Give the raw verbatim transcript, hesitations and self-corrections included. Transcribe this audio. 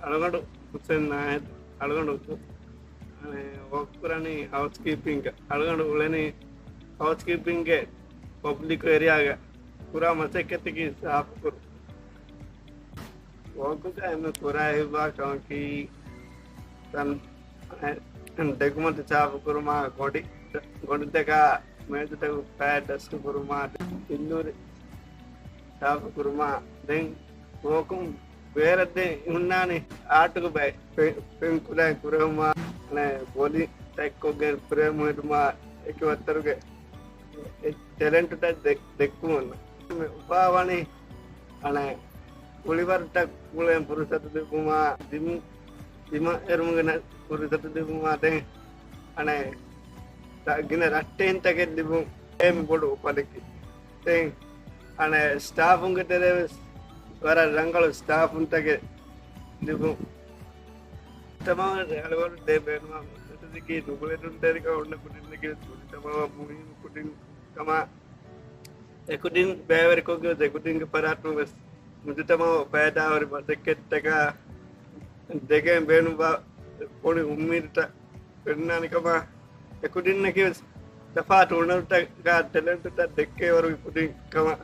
އަޅުގަނޑު ހުސެން ނާހިދު. އަޅުގަނޑު ވޯކް ކުރަނީ ހައުސްކީޕިންގ. އަޅުގަނޑު އުޅެނީ ހައުސްކީޕިންގ ޕަބްލިކް އޭރިއާގަ ކުރާ މަސައްކަތަކީ ސާފުކުރުން. ވޯކުގަ އެންމެ ކުރާ ހިތްވާ ކަމަކީ ތަން ޑެކުމަތި ސާފުކުރުމާ، ގޮނޑި، ގޮނޑިތަކާ މޭޒުތަކު ފައި ޑަސްޓް ކުރުމާ، ތިންނޫރި ސާފުކުރުމާ. ދެން ވޯކުން ބޭރަށް ދެން ހުންނާނީ އާޓުގެ ބައެއް. ފެން، ފެން ކުލައިން ކުރެހުމާ، ބޮލި ތަތްކޮށްގެން ފްރޭމް ހެދުމާ، އެކި ވައްތަރުގެ އެ ޓެލެންޓުތައް ދެ، ދެއްކުމުން. އުފާވަނީ އަނެއް ކުޅިވަރުތައް ކުޅެން ފުރުސަތު ލިބުމާ، ދިމު، ދިމަ އެރުމުގެ ފުރުސަތު ލިބުމާ، ދެން އަނެއް ގިނަ ރައްޓެހިންތަކެއް ލިބުން އެންމެ ބޮޑު އުފަލަކީ. ދެން އަނެއް ސްޓާފުންގެ ތެރޭ ވެސް ވަރަށް ރަނގަޅު ސްޓާފުންތަކެއް ލިބުން. ތަމާމެން އަޅުގަނޑު ދޭ ބޭނުމާ މުޖުތަމައަކީ ނުބުޅެދުންތެރިކަން އޮންނަ ކުދިންނަކީ ވެސް މުޖުތަމައަށް މުހިންމު ކުދިން ކަމަށް. އެކުދިން ބައިވެރިކޮށްގެން އެކުދިންގެ ފަރާތުން ވެސް މުޖުތަމައަށް ފައިދާހުރި މަސައްކަތްތަކާ ދެކެން ބޭނުންވާ ބޮޑު އުއްމީދުތައް ފެންނާނެ ކަމަށް އެކުދިންނަކީ ވެސް ތަފާތު ހުނަރުތަކާ ޓެލެންޓުތައް ދެއްކޭވަރުގެ ކުދިން ކަމަށް.